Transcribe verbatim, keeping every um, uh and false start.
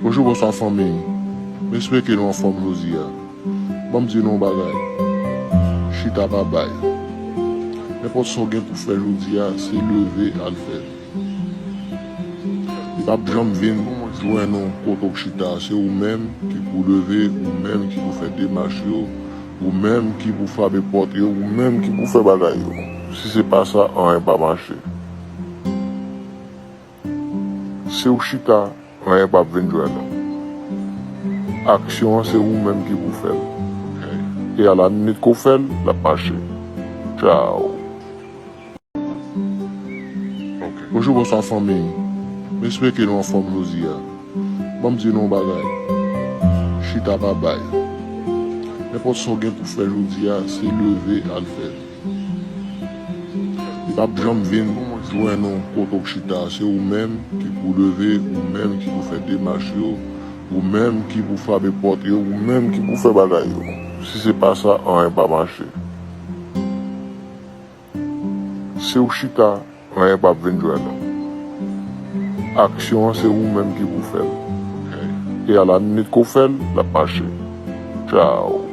Bonjou, bonswa fanmi. M espere ke nou anfòm jodi a. Ban m di nou yon bagay. Chita pa bay. Nenpòt sa w gen pou fè jodi a, se leve al fè l. Li p ap janm vin jwenn ou kote w chita. Se ou menm ki pou leve, ou menm ki pou fè demach yo, ou menm ki pou frape pòt yo, ou menm ki pou fè bagay yo. Si se pa sa, anyen p ap mache. Si w chita, anyen p ap vin jwenn ou. Aksyon an, se ou menm ki pou fè l. E a la minit ke w fè l, l ap mache. Tchao. Bonjou, bonswa fanmi. M espere ke nou anfòm jodi a. Ban m di nou yon bagay. Chita pa bay. Nenpòt sa w gen pou fè jodi a, se leve al fè l. Li p ap janm vin jwenn ou kote w chita. Se ou menm ki pou leve, ou menm ki pou fè demach yo, ou menm ki pou frape pòt yo, ou menm ki pou fè bagay yo. Si se pa sa, anyen p ap mache. Si w chita, anyen p ap vin jwenn ou. Aksyon an, se ou menm ki pou fè l. E a la minit ke w fè l, l ap mache. Tchao.